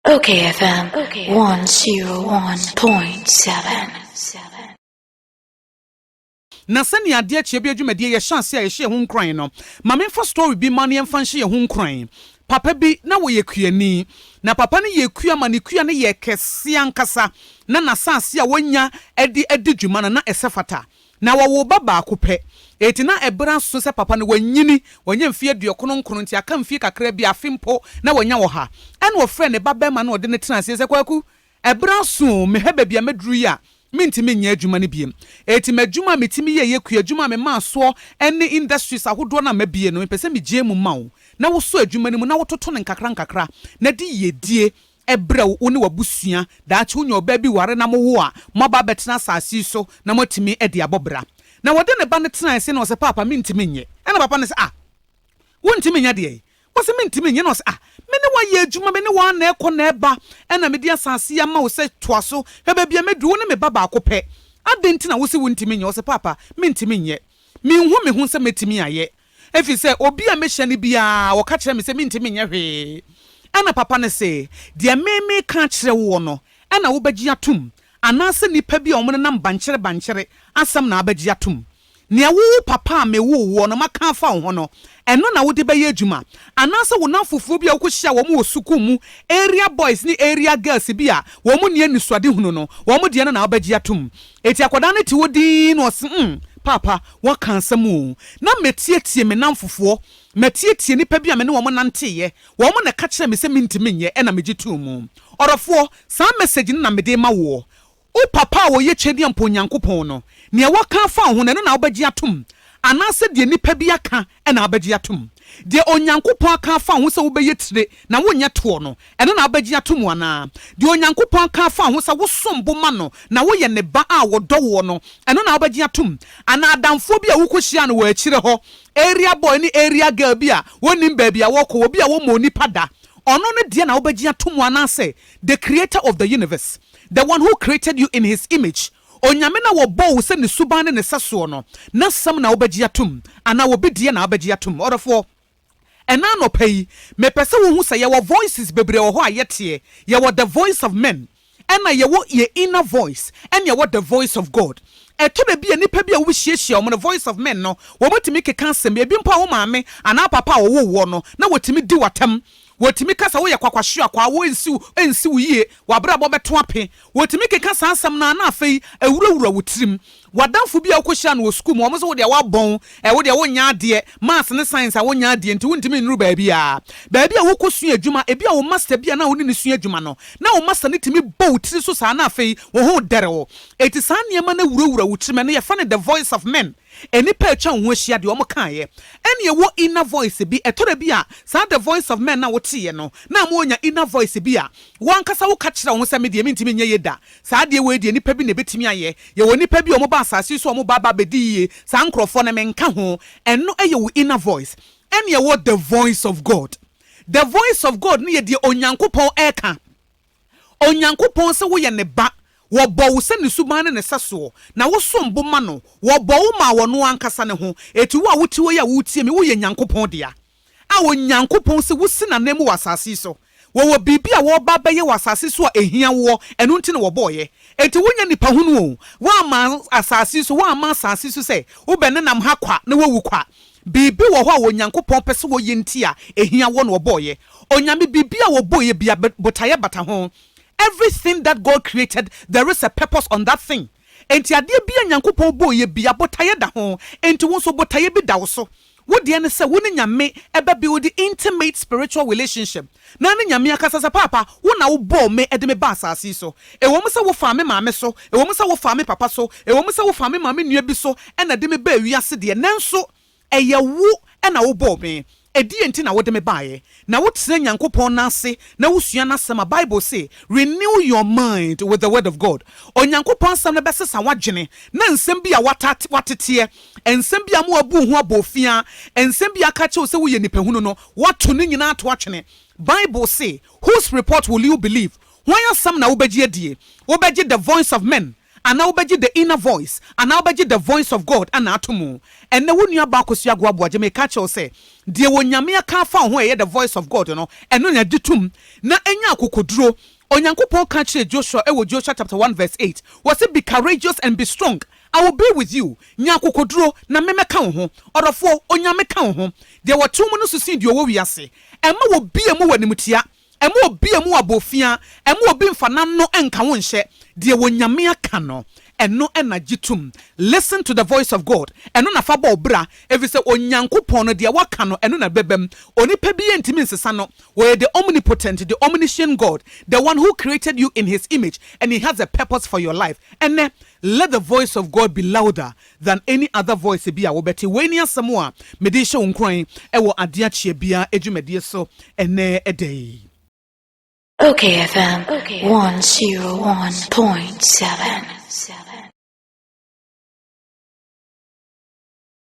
Okay FM 101.7. Na sɛnea adeɛ kyeɛ bi adwumadie yɛhyɛ ase a yɛhyɛ ho nkuran no, ma memfa story bi ma no yɛmfa nhyɛ yɛn ho nkuran. Papa bi na wɔyɛ kuani, na papa no yɛ kua ma ne kua no yɛ kɛseɛ ankasa, na n'asase a wɔnya de adi dwuma no na ɛsɛ fata. Na wɔwoo ba baako pɛ. Enti na ɛberɛ aso sɛ papa no wanyini, wanya mfeɛ aduɔkono nkron, nti aka mfeɛ kakra bi, afe mpo na wanya ɔha. Ɛna ɔfrɛɛ ne ba barima na ɔde no tenaa aseɛ sɛ, Kwaku, ɛberɛ aso o, mehwɛ baabi a maduru yi a, mentumi nyɛ adwuma no biom. Enti m'adwuma a metumi yɛeɛ, kuadwuma a memaa soɔ ne industries ahodoɔ no a mabue no, mepɛ sɛ megyae mu ma wo na wosɔ adwuma no mu na wototo no nkakrankakra na de yiedie brɛ wo ne w'abusua. Daakye wonya ɔbaa bi ware na mowo a, moaba abɛtena asase yi so na moatumi de abɔ bra. Na wɔde ne ba no tenae ase na ɔse, Paapa, mentumi nyɛ. Ɛna papa no se, Ah, wontumi nyɛ deɛn? Ɔse, Mentumi nyɛ. Na ɔse, Ah, me ne wo ayɛ adwuma, me ne wo ara na ɛkɔ na ɛba, ɛna mede asase yi ama wo sɛ toa so. Hwɛ baabi a maduru, wo ne me ba baako pɛ. Adɛn nti na wose wontumi nyɛ? Ɔse, Paapa, mentumi nyɛ. Menhu me ho sɛ mɛtumi ayɛ. Efisɛ obi a mehyɛ no biara, ɔka kyerɛ me sɛ mintumi nyɛ hwee. Ɛnna papa no se, Deɛ me mereka akyerɛ woɔ no, ɛna wobɛgye atom, anaasɛ nnipa bi a wɔnenam bankyerebankyere asɛm na wobɛgye atom? Nea wo wo papa a mewoo woɔ no maka afa wo ho no, ɛno na wode bɛyɛ adwuma? Anaasɛ wo nnamfofoɔ bi a wokɔhyiaa wɔn wɔ sukuu mu, area boys ne area girls bi a wɔn nni anisoadehunu no, wɔn deɛ no na wobɛgye atom? Enti akwadaa no te hɔ dinn na ɔse, Hmm, Paapa, woaka asɛm oo. Na matietie me nnamfofoɔ, matietie nnipa bi a me ne wɔn nanteeɛ, wɔn na ɛka kyerɛɛ me sɛ mentumi nyɛ, ɛna megye too mu. Ɔdɔfoɔ, saa message no na mede rema woɔ. Wo papa a ɔyɛ Twedeɛmpɔn Nyankopɔn no, nea waka afa wo ho no, ɛno na wobɛgye atom, anaasɛ deɛ nnipa bi aka na wobɛgye atom? Deɛ Onyankopɔn aka afa wo ho sɛ wobɛyɛ tire na wonyɛ toɔ no, ɛno na wobɛgye atom anaa? Deɛ Onyankopɔn aka afa wo ho sɛ wosom bo ma no na woyɛ ne ba a ɔdɔ woɔ no, ɛno na wobɛgye atom? Anaa adamfoɔ bi a wokɔhyiaa no wɔ akyire hɔ, area boy ne area girl bi a wɔnnim baabi a wɔrekɔ, obi a wɔmmɔɔ nipa da, ɔno no deɛ na wobɛgye atom anaasɛ the Creator of the universe, the one who created you in His image, Onyame no a wɔbɔɔ wo sɛ Ne suban ne Ne sɛsoɔ no, N'asɛm na wobɛgye atom anaa obi deɛ na wobɛgye atom? Ɔdɔfoɔ, ɛnnɛ anɔpa yi, mepɛ sɛ wohu sɛ yɛwɔ voices bebree wɔ hɔ a yɛteɛ. Yɛwɔ the voice of men, ɛna yɛwɔ yɛn inner voice, ɛna yɛwɔ the voice of God. Ɛtɔ da bi a nnipa bi a wohyiahyia wɔn no, voice of men no, wɔtumi keka asɛm bi, ebi mpo a wo maame anaa papa a wɔwoo woɔ no, na wɔtumi di wo atɛm. Wɔtumi ka sɛ woyɛ kwakwahweakwaa, wo ɛnsi wo, ɛnsi wo yie, w'abrabɔ bɛto ape. Wɔtumi keka saa nsɛm no ara na afei awurawura wo tirim. W'adamfo bi a wokɔhyiaa no wɔ sukuu mu, wɔn nso wo deɛ woabɔn, ɛ, wo deɛ wonyɛ adeɛ, maths ne science a wonyɛ adeɛ nti wontumi nnuru baabiara. Baabi a wokɔsua adwuma, ebi a wo master bi a na wo ne no sua adwuma no, na wo master no tumi bɔ wo tiri so saa na afei wo ho redɛre wo. Enti saa nneɛma no awurawura wo tirim. Ɛno yɛfrɛ no the voice of men. Nnipa a atwa wo ho ahyia deɛ wɔn kaeɛ. Ɛne ɛwɔ inner voice bi, ɛtɔ da bi a saa the voice of men no a woteeɛ no, na ama woanya inner voice bi a wo ankasa woka kyerɛ wo ho sɛ me deɛ mentumi nyɛ yei da, saa adeɛ wei deɛ nnipa bi na ɛbɛtumi ayɛ, yɛwɔ nnipa bi a wɔba asase yi so a wɔba aba abɛdi yie, saa nkorɔfoɔ no menka ho, ɛno yɛ wo inner voice. Ɛne ɛwɔ the voice of God. The voice of God no yɛ deɛ Onyankopɔn ɛreka. Onyankopɔn sɛ woyɛ Ne ba. Wɔbɔɔ wo sɛ Ne suban ne Ne sɛsoɔ, na wosom bo ma No. Wɔbɔɔ wo maa Ɔno ankasa Ne ho. Enti wo a wote hɔ yi a woretie me, woyɛ Nyankopɔn dea. A Onyankopɔn sɛ wosi N'ananmu wɔ asase yi so. Wɔwɔ biribi a wɔreba abɛyɛ wɔ asase so a ɛhia woɔ, ɛno nti na wɔbɔeɛ. Enti wonyɛ nipahunu o, woamma asase yi so, woamma asase yi so sɛ wobɛnenam ha kwa na woawu kwa. Biribi wɔ hɔ a Onyankopɔn pɛ sɛ wɔyɛ nti a ɛhia woɔ na wɔbɔeɛ. Onyame, biribi a wɔbɔeɛ bia, botaeɛ bata ho. Everything that God created, there is a purpose on that thing. Enti adeɛ bi a Nyankopɔn bɔeɛ bia, botaeɛ da ho. Enti wo nso botaeɛ bi da wo so. Wo deɛ ne sɛ wo ne Nyame bɛ build intimate spiritual relationship na ne Nyame akasa sɛ, Paapa, wo na wo bɔɔ me de me baa asase yi so. Ɛwɔ mu sɛ wo faa me maame so, ɛwɔ mu sɛ wo faa me papa so, ɛwɔ mu sɛ wo faa me maame nua bi so na de me baa wiase deɛ, nanso ɛyɛ wo na wo bɔɔ me. Ɛdeɛn nti na wode me baeɛ? Na wotena Nyankopɔn nan ase na wosua N'asɛm a, Bible se, Renew your mind with the word of God. Onyankopɔn Asɛm no bɛsesa w'adwene, na nsɛm bi a woatate, woateteɛ, nsɛm bi a ama woabu wo ho abɔ ofiaa, nsɛm bi a aka akyerɛ wo sɛ woyɛ nipahunu no, woato ne nyinaa ato atwene. Bible se, Whose report will you believe? Hwan asɛm na wobɛgye adie? Wobɛgye the voice of men? Anaa wobɛgye the inner voice, anaa wobɛgye the voice of God ana ato mu? Ɛnnɛ wo nua baa Akosua Agoa Aboagye meka akyerɛ wo sɛ, deɛ Onyame aka afa wo ho a ɛyɛ the voice of God no, ɛno na gye tom na nya akokoduro. Onyankopɔn ka kyerɛɛ Joshua wɔ Joshua chapter 1 verse 8, ɔse, Be courageous and be strong, I will be with you, nya akokoduro na me mɛka wo ho. Ɔdɔfoɔ, Onyame ka wo ho. Deɛ ɔte wo mu no so sen deɛ ɔwɔ wiase. Ɛmma obi mmu wo animtia. Ɛmma obi mmu wo abofia. Ɛmma obi mfa n'ano nka wo nhyɛ. Deɛ Onyame aka no, ɛno na gye tom. Listen to the voice of God. Ɛno na fa bɔ wo bra, ɛfiri sɛ Onyankopɔn no, deɛ waka no, ɛno na ɛbɛbam. Onipa biara ntumi nsesa no. Ɔyɛ the omnipotent, the omniscient God, the one who created you in his image and he has a purpose for your life. Ɛnnɛ, let the voice of God be louder than any other voice bi a wobɛte. Wei ne asɛm a mede rehyɛ wo nkuran wɔ Adeɛ Akyeɛ Biara dwumadie so ɛnnɛ da yi. Okay FM 101.7.